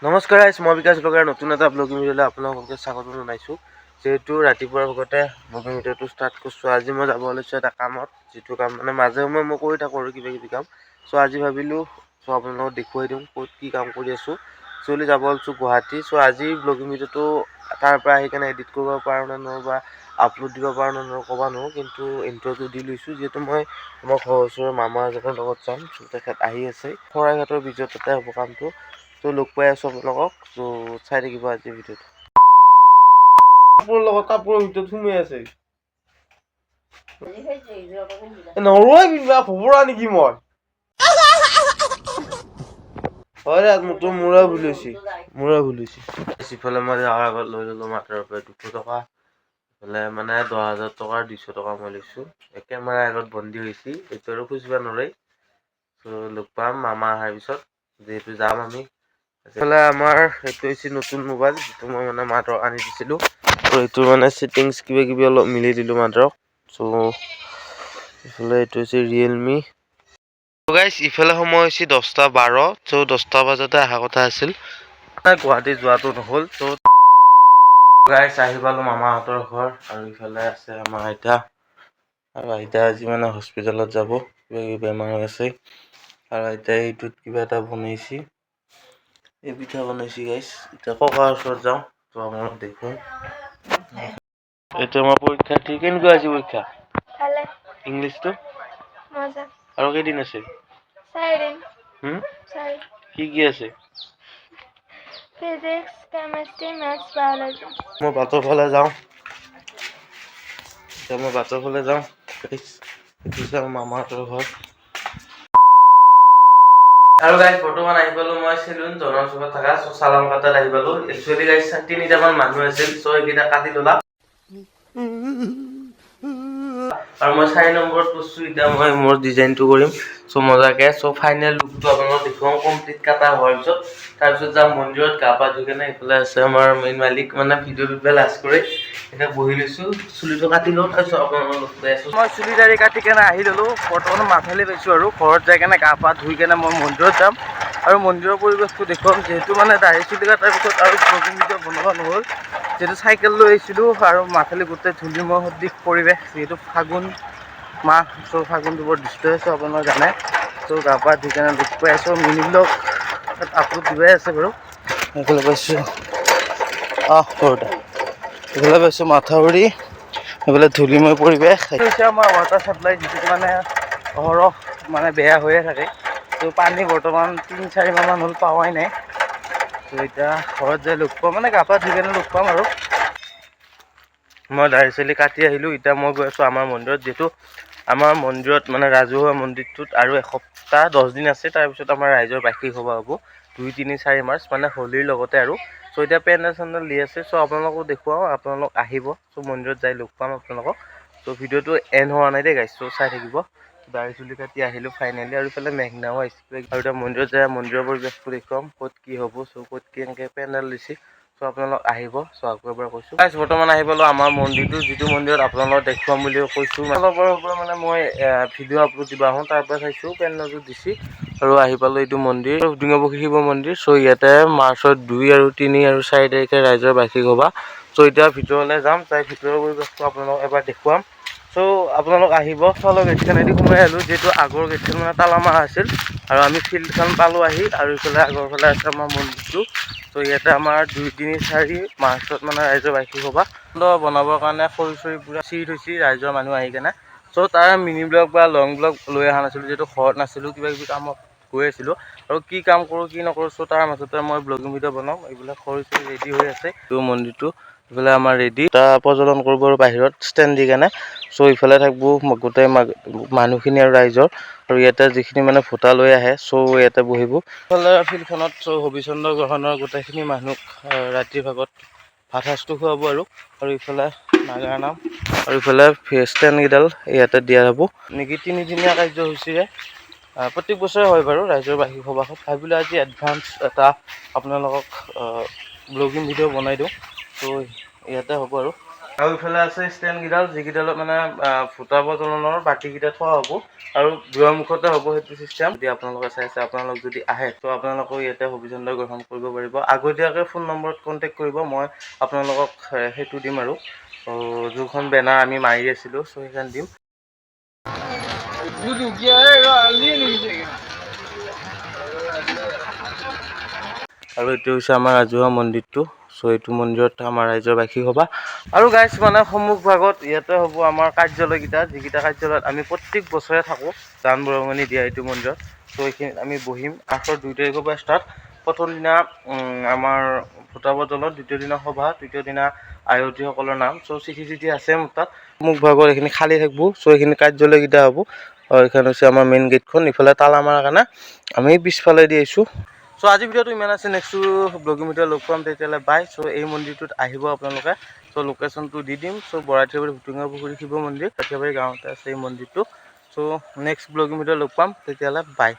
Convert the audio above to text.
নমস্কাৰ ৰাইজ, মই বিকাশ ব্লগাৰ। নতুন এটা ব্লগিং ভিডিঅ'লৈ আপোনালোককে স্বাগতম জনাইছোঁ। যিহেতু ৰাতিপুৱাৰ ভাগতে ব্লগিং ভিডিঅ'টো ষ্টাৰ্ট কৰিছোঁ, আজি মই যাব ওলাইছোঁ এটা কামত, যিটো কাম মানে মাজে সময়ে মই কৰি থাকোঁ আৰু কিবা কিবি কাম। চ' আজি ভাবিলোঁ চ' আপোনালোকক দেখুৱাই দিওঁ ক'ত কি কাম কৰি আছোঁ। একচুৱেলি যাব ওলাইছোঁ গুৱাহাটী। চ' আজি ব্লগিং ভিডিঅ'টো তাৰ পৰা আহি কেনে এডিট কৰিব পাৰোঁ নে নোৱাৰোঁ বা আপলোড দিব পাৰোঁ নে নোৱাৰোঁ ক'ব নোৱাৰোঁ, কিন্তু ইণ্ট্ৰটো দি লৈছোঁ। যিহেতু মই আমাৰ ঘৰৰ ওচৰৰ মামা এজনৰ লগত যাম, চ' তেখেত আহি আছে। শৰাইঘাটৰ ব্ৰিজৰ তাতে হ'ব কামটো। চ' লগ পাই আছোঁ আপোনালোকক। চ' চাই থাকিব আজি ভিডিঅ'টো। কাপোৰৰ লগত কাপোৰৰ ভিতৰত সোমাই আছে। নৰোৱাই পিন্ধিবা ভবৰা নেকি মই? হয় দে, মোৰতো মোৰে ভুল হৈছে, মোৰে ভুল হৈছে। ইফালে মই যোৱাৰ আগত লৈ ল'লোঁ মাত্ৰৰ পৰা 200 টকা। ইফালে মানে 10,000 টকাৰ 200 টকা মই লৈছোঁ। কেমেৰা আগত বন্দী হৈছে, এইটো আৰু খুজিব নোৱাৰি। চ' লগ পাম মামা অহাৰ পিছত, যিহেতু যাম আমি। ইফালে আমাৰ এইটো হৈছে নতুন মোবাইল, যিটো মই মানে মাহঁতক আনি দিছিলোঁ। আৰু এইটো মানে ছেটিংছ কিবা কিবি অলপ মিলি দিলোঁ মাহঁতক। চ' ইফালে এইটো হৈছে ৰিয়েলমি। গাইছ, ইফালে সময় হৈছে 10টা 12। চ' 10টা বজাতে অহা কথা আছিল, গুৱাহাটী যোৱাটো নহ'ল। চ' গাইছ, আহি পালোঁ মামাহঁতৰ ঘৰ আৰু ইফালে আছে আমাৰ আইতা। আৰু আইতা আজি মানে হস্পিটেলত যাব, কিবা কিবি বেমাৰ হৈ আছে। আৰু আইতাই এইটোত কিবা এটা বনাইছে, এই পিঠা বনাইছে। গাইছ, এতিয়া ককাৰ ওচৰত যাওঁ। ত' আপোনালোক দেখুৱাম। এইটো আমাৰ পৰীক্ষাৰ্থী। কেনেকুৱা হৈছে পৰীক্ষা? ভালে। ইংলিছটো? মজা। আৰু কেইদিন আছে? 4 দিন। হুম? চাৰি। কি কি আছে? Physics, chemistry, maths, biology. মই বাটৰ ফালে যাওঁ। এতিয়া মই বাটৰ ফালে যাওঁ। এইটো হৈছে আমাৰ মামাহঁতৰ ঘৰ। আৰু গাইজ, বৰ্তমান আহি পালো মই চেলুন জনৰ চুকত থকা চ' চালান কাটাত আহি পালো। একচুৱেলি গাইজ, তিনিটামান মানুহ আছিল, চ' সেইকেইটা কাটি ল'লা আৰু মই 4 নম্বৰত বস্তু। এতিয়া মই মোৰ ডিজাইনটো কৰিম। চ' মজাকে চ' ফাইনেল লুকটো আপোনালোকক দেখুৱাম কমপ্লিট কাটা হোৱাৰ পিছত। তাৰপিছত যাম মন্দিৰত গা পা ধুই কেনে। এইফালে আছে আমাৰ মেইন মালিক, মানে ভিডিঅ' দিব লাজ কৰে। এতিয়া বহি লৈছোঁ, চুলিটো কাটি লওঁ, তাৰপিছত আপোনালোকক লগ পাই আছোঁ। মই চুলি দাড়ি কাটি কেনে আহি ল'লোঁ। বৰ্তমান মাথালি পাইছোঁ আৰু ঘৰত যাই কেনে গা পা ধুই কেনে মই মন্দিৰত যাম আৰু মন্দিৰৰ পৰিৱেশটো দেখুৱাম। যিহেতু মানে দাড়ি চুলি কটাৰ পিছত আৰু ব্লগিং ভিডিঅ' বনোৱা নহ'ল, যিহেতু চাইকেল লৈ আহিছিলোঁ আৰু মাথালি গোটেই ধূলিময় সদৃশ পৰিৱেশ। যিহেতু ফাগুন মাহ, চ' ফাগুনটো বৰ দুষ্ট হৈছে, আপোনালোকে জানে। চ' গা পা ধুই কেনে লগ পাই আছোঁ। মিনি ব্লগ আপলোড দিবাই আছে বাৰু। এইফালে পাইছোঁ, আহ ঘৰতে এইফালে পাইছোঁ মাথাউৰি, এইফালে ধূলিময় পৰিৱেশ হৈছে। আমাৰ ৱাটাৰ চাপ্লাই যিটো মানে অহৰহ মানে বেয়া হৈয়ে থাকে। ত' পানী বৰ্তমান 3-4 মাহমান হ'ল পোৱাই নাই। ত' এতিয়া ঘৰত যাই লগ পাম, মানে গা পা ধুই কেনে লগ পাম। আৰু মই দাড়ি চালি কাটি আহিলোঁ। এতিয়া মই গৈ আছোঁ আমাৰ মন্দিৰত, যিহেতু আমাৰ মন্দিৰত মানে ৰাজহুৱা মন্দিৰটোত আৰু এসপ্তাহ 10 দিন আছে। তাৰপিছত আমাৰ ৰাইজৰ বাৰ্ষিক সভা হ'ব 2, 3, 4 মাৰ্চ, মানে হোলীৰ লগতে। আৰু চ' এতিয়া পেণ্ডেল চেণ্ডেল দি আছে। চ' আপোনালোকো দেখুৱাওঁ, আপোনালোক আহিব। চ' মন্দিৰত যাই লগ পাম আপোনালোকক। চ' ভিডিঅ'টো এণ্ড হোৱা নাই দেই গাইছ, চ' চাই থাকিব। দাড়ি চুলি কাটি আহিলোঁ ফাইনেলি। আৰু ইফালে মেঘনাও আহিছে। আৰু এতিয়া মন্দিৰত যাই মন্দিৰৰ পৰিৱেশটো দেখুৱাম, ক'ত কি হ'ব, চ' ক'ত কেনেকৈ পেণ্ডেল দিছে। চ' আপোনালোক আহিব। চ' আকৌ এবাৰ কৈছোঁ গাইছ, বৰ্তমান আহি পালোঁ আমাৰ মন্দিৰটো, যিটো মন্দিৰত আপোনালোকক দেখুৱাম বুলি কৈছোঁ। অলপৰ পৰা মানে মই ভিডিঅ' আপলোড দিব আহোঁ, তাৰ পৰা চাইছোঁ পেণ্ডেলটো দিছি আৰু আহি পালোঁ এইটো মন্দিৰ, ডিঙাপুখুৰী শিৱ মন্দিৰ। চ' ইয়াতে মাৰ্চৰ 2 আৰু 3 আৰু 4 তাৰিখে ৰাইজৰ বাৰ্ষিক সভা। চ' এতিয়া ভিতৰলৈ যাম, যাই ভিতৰৰ পৰিৱেশটো আপোনালোকক এবাৰ দেখুৱাম। চ' আপোনালোক আহিব। ফালৰ গেটখনেদি সোমাই আহিলোঁ, যিহেতু আগৰ গেটখন মানে তালা মাৰা আছিল। আৰু আমি ফিল্ডখন পালোঁ আহি। আৰু ইফালে আগৰ ফালে আছে আমাৰ মন্দিৰটো। ত' ইয়াতে আমাৰ 2, 3, 4 মাৰ্চত মানে ৰাইজৰ বাৰ্ষিক সভা বনাবৰ কাৰণে খৰি চৰি পূৰা চিৰি থৈছে ৰাইজৰ মানুহ আহি কেনে। চ' তাৰ মিনি ব্লগ বা লং ব্লগ লৈ অহা নাছিলোঁ, যিহেতু ঘৰত নাছিলোঁ, কিবা কিবি কামত গৈ আছিলোঁ আৰু কি কাম কৰোঁ কি নকৰোঁ। চ' তাৰ মাজতে মই ব্লগিং ভিডিঅ' বনাওঁ। এইবিলাক খৰি চৰি ৰেডি হৈ আছে। এইটো মন্দিৰটো ইফালে আমাৰ ৰেডি, এটা প্ৰজ্বলন কৰিব আৰু বাহিৰত ষ্টেণ্ড দি কেনে। চ' ইফালে থাকিব গোটেই মানুহখিনি আৰু ৰাইজৰ। আৰু ইয়াতে যিখিনি মানে ভোটা লৈ আহে, চ' ইয়াতে বহিব। ইফালে ফিল্ডখনত চ' হবিচন্দ্ৰ গ্ৰহণৰ গোটেইখিনি মানুহক ৰাতিৰ ভাগত ভাত সাজটো খুৱাব। আৰু আৰু ইফালে নাগাৰা নাম আৰু ইফালে ষ্টেণ্ডকেইডাল ইয়াতে দিয়া হ'ব নেকি। তিনিদিনীয়া কাৰ্যসূচীৰে প্ৰত্যেক বছৰে হয় বাৰু ৰাইজৰ বাৰ্ষিক সভাখন। ভাবিলোঁ আজি এডভান্স এটা আপোনালোকক ব্লগিং ভিডিঅ' বনাই দিওঁ। ত' ইয়াতে হ'ব আৰু। আৰু ইফালে আছে ষ্টেণ্ডকেইডাল, যিকেইডালত মানে ফুটা প্ৰজ্বলনৰ বাতিকেইটা থোৱা হ'ব আৰু দুৱাৰ মুখতে হ'ব সেইটো চিষ্টেম। যদি আপোনালোকে চাইছে, আপোনালোক যদি আহে, ত' আপোনালোকেও ইয়াতে হবিচন্দ গ্ৰহণ কৰিব পাৰিব। আগতীয়াকৈ ফোন নম্বৰত কণ্টেক্ট কৰিব, মই আপোনালোকক সেইটো দিম আৰু যোনখন বেনাৰ আমি মাৰি আছিলোঁ, চ' সেইখন দিম। আৰু এইটো হৈছে আমাৰ ৰাজহুৱা মন্দিৰটো। চ' এইটো মন্দিৰত আমাৰ ৰাইজৰ বাৰ্ষিক সভা। আৰু গাইজ, মানে সন্মুখ ভাগত ইয়াতে হ'ব আমাৰ কাৰ্যালয়কেইটা, যিকেইটা কাৰ্যালয়ত আমি প্ৰত্যেক বছৰে থাকোঁ দান বৰঙণি দিয়া এইটো মন্দিৰত। চ' এইখিনিত আমি বহিম। 8ৰ 2 তাৰিখৰ পৰা ষ্টাৰ্ট। প্ৰথম দিনা আমাৰ ভোটা প্ৰজ্বলন, দ্বিতীয় দিনা সভা, তৃতীয় দিনা আয়তীসকলৰ নাম। চ' চিঠি চিঠি আছে মোৰ তাত। সন্মুখ ভাগত এইখিনি খালী থাকিব। চ' এইখিনি কাৰ্যালয়কেইটা হ'ব। আৰু এইখন হৈছে আমাৰ মেইন গেটখন। ইফালে তালা মাৰাৰ কাৰণে আমি পিছফালে দি আহিছোঁ। চ' আজি ভিডিঅ'টো ইমান আছে। নেক্সট ব্লগিং ভিডিঅ' লগ পাম, তেতিয়াহ'লে বাই। চ' এই মন্দিৰটোত আহিব আপোনালোকে। চ' লোকেশ্যনটো দি দিম। চ' বৰাথিয়াবাৰী ভুটুঙা পুখুৰী শিৱ মন্দিৰ, বৰাথিয়াবাৰী গাঁৱতে আছে এই মন্দিৰটো। চ' নেক্সট ব্লগিং ভিডিঅ' লগ পাম, তেতিয়াহ'লে বাই।